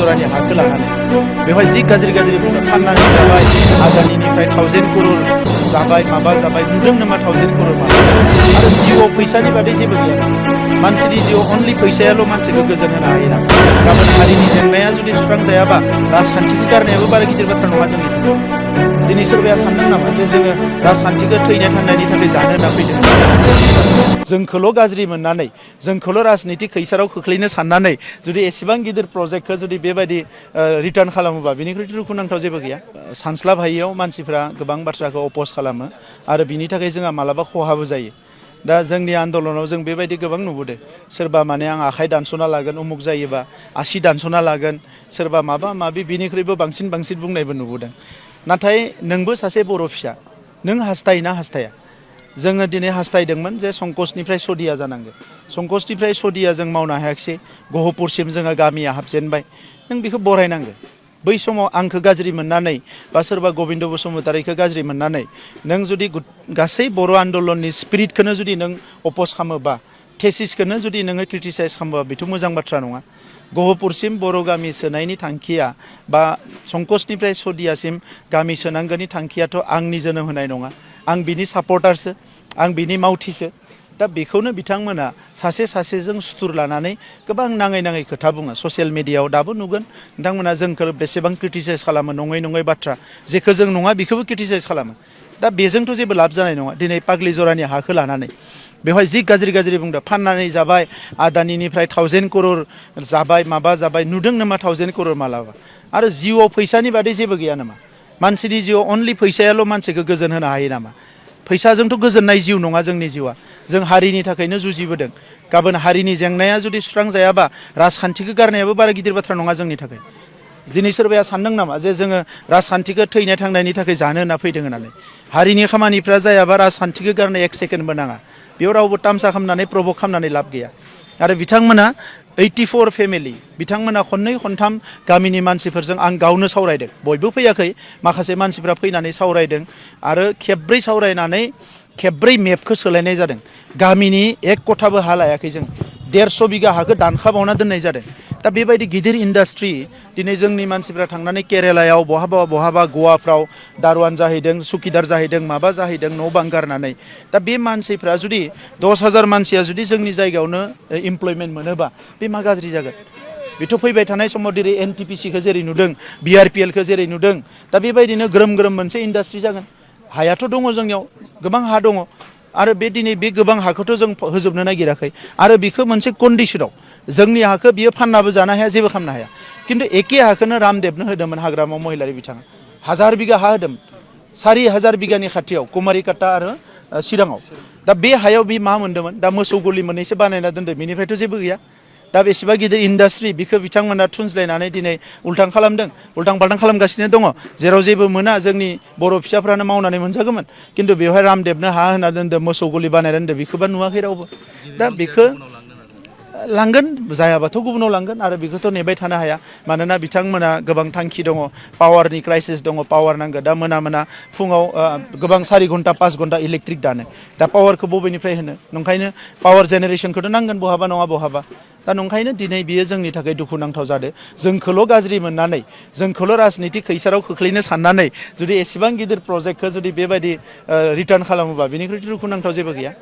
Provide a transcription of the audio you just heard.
जरानि हाखौ लानानै बेवहाय जि गाज्रि गाज्रि बुङो फाननानै जाबाय आदानिनिफ्राय 1000 करोड़ जाबाय माबा जाबाय नुदों नामा 1000 करोड़ माबा आरो जिउआव फैसानि बादै जेबो गैया मानसिनि जिउआव अनलि फैसायाल' मानसिखौ गोजोन होनो हायो ना गाबोन हारिनि जेंनाया जुदि सुस्रांजायाबा राजखान्थिखौ गारनायाबो बारा गिदिर बाथ्रा नङा जोंनि थाखाय दिनै सोरबाया सानदों नामा जे जोङो राजखान्थिखौ थैनाय थांनायनि थाखाय जानो होनना फैदों जोंखौल' गाज्रि मोननानै जोंखौल' राजनितिक खैसाराव खोख्लैनो साननानै जुदि एसेबां गिदिर प्रजेक्टखौ जुदि बेबायदि रिटार्न खालामोबा बेनिख्रुइ दुखुनांथाव जेबो गैया सानस्लाबहायियाव मानसिफ्रा गोबां बाथ्राखौ अपोज खालामो आरो बिनि थाखाय जोंहा मालाबा खहाबो जायो दा जोंनि आन्दलनाव जों बेबायदि गोबां नुबोदों सोरबा माने आं आखाइ दानस'ना लागोन उमुक जायोबा आसि दानस'ना लागोन सोरबा माबा माबि बिनिख्रुइबो बांसिन बुंनायबो नुबोदों नाथाय नोंबो सासे बर' फिसा नों हास्थायोना हास्थाया जोङो दिनै हास्थायदोंमोन जे संकसनिफ्राय सदिया जानांगोन संकसनिफ्राय सदिया जों मावनो हायाखिसै गहपुरसिम जोङो गामिया हाबजेनबाय नों बेखौ बरायनांगोन बै समाव आंखौ गाज्रि मोननानै बा सोरबा गबिन्द बसुमतारीखौ गाज्रि मोननानै नों जुदि गासै बर' आन्दलननि स्पिरिटखौनो जुदि नों अपोज खालामोबा थेसिसखौनो जुदि नोङो क्रिटिसाइज खालामोबा बेथ' मोजां बाथ्रा नङा गहपुरसिम बर' गामि सोनायनि थांखिया बा संकसनिफ्राय सदियासिम गामि सोनांगौनि थांखियाथ' आंनि जोनोम होनाय नङा आं बिनि सापर्टारसो आं बिनि मावथिसो दा बेखौनो बिथांमोना सासे सासेजों सुथुर लानानै गोबां नाङै खोथा बुङो ससियेल मिडियायाव दाबो नुगोन नोंथांमोना जोंखौ बेसेबां क्रिटिसाइज खालामो नङै बाथ्रा जेखौ जों नङा बेखौबो क्रिटिसाइज खालामो दा बेजोंथ' जेबो लाब जानाय नङा दिनै पाग्लि जरानि हाखौ लानानै बेवहाय जि गाज्रि बुंदों फाननानै जाबाय आदानिनिफ्राय 1000 करोड़ जाबाय माबा जाबाय नुदों नामा 1000 करोड़ मालाबा आरो जिउआव फैसानि बादै जेबो गैया नामा मानसिनि जिउआव अनलि फैसायाल' मानसिखौ गोजोन होनो हायो नामा फैसाजोंथ' गोजोननाय जिउ नङा जोंनि जिउआ जों हारिनि थाखायनो जुजिबोदों गाबोन हारिनि जेंनाया जुदि सुस्रांजायाबा राजखान्थिखौ गारनायाबो बारा गिदिर बाथ्रा नङा जोंनि थाखाय दिनै सोरबाया सानदों नामा जे जोङो राजखान्थिखौ थैनाय थांनायनि थाखाय जानो होनना फैदों होननानै हारिनि खामानिफ्रा जायाबा राजखान्थिखौ गारनो 1 सेकेन्डबो नाङा बेयाव रावबो तामसा खालामनानै प्रभक खालामनानै लाब गैया आरो बिथांमोना 84 फेमिलि बिथांमोना खननै खनथाम गामिनि मानसिफोरजों आं गावनो सावरायदों बयबो फैयाखै माखासे मानसिफ्रा फैनानै सावरायदों आरो खेब्रै सावरायनानै खेब्रै मेपखौ सोलायनाय जादों गामिनि 1 कथाबो हा लायाखै जों 150 बिगा हाखौ दानखाबावना दोननाय जादों दा बेबायदि गिदिर इन्डास्ट्रि दिनै जोंनि मानसिफ्रा थांनानै केरेलायाव बहाबा गवाफ्राव दारवान जाहैदों सुकिदार जाहैदों माबा जाहैदों न' बां गारनानै दा बे मानसिफ्रा जुदि 10,000 मानसिया जुदि जोंनि जायगायावनो इमप्लयमेन्ट मोनोबा बे मा गाज्रि जागोन बेथ' फैबाय थानाय समाव जेरै NTPCखौ जेरै नुदों BRPLखौ जेरै नुदों दा बेबायदिनो ग्रोम मोनसे इन्डास्ट्रि जागोन हायाथ' दङ जोंनियाव गोबां हा दङ आरो बे दिनै बे गोबां हाखौथ' जों होजोबनो नागिराखै आरो बेखौ मोनसे कन्डिसनाव जोंनि हाखौ बियो फाननाबो जानो हाया जेबो खालामनो हाया खिन्थु एखे हाखौनो रामदेबनो होदोंमोन हाग्रामा महिलारि बिथाङा 1000 बिगा हा होदोंमोन 4000 बिगानि खाथियाव कुमारिकाटा आरो चिराङाव दा बे हायाव बे मा मोन्दोंमोन दा मोसौ गलि मोननैसो बानायना दोनदों बेनिफ्रायथ' जेबो गैया दा बेसेबा गिदिर इन्डास्ट्रि बेखौ बिथांमोना थुनज्लायनानै दिनै उल्टां खालामदों उल्टां फाल्टां खालामगासिनो दङ जेराव जेबो मोना जोंनि बर' फिसाफ्रानो मावनानै मोनजागौमोन खिन्थु बेवहाय रामदेबनो हा होना दोनदों मोसौ गलि बानायना दोनदों बेखौबा नुवाखै रावबो दा बेखौ लांगोन जायाबाथ' गुबुनाव लांगोन आरो बेखौथ' नेबाय थानो हाया मानोना बिथांमोना गोबां थांखि दङ पावारनि क्राइसिस दङ पावार नांगौ दा मोना फुङाव गोबां 4 घन्टा 5 घन्टा इलेक्ट्रिक दानो दा पावारखौ बबेनिफ्राय होनो नंखायनो पावार जेनेरेसनखौथ' नांगोन बहाबा नङा बहाबा दा नंखायनो दिनै बियो जोंनि थाखाय दुखुनांथाव जादों जोंखौल' गाज्रि मोननानै जोंखौल' राजनितिक खैसाराव खोख्लैनो साननानै जुदि एसेबां गिदिर प्रजेक्टखौ जुदि बेबायदि रिटार्न खालामोबा बेनिख्रुइ दुखुनांथाव जेबो गैया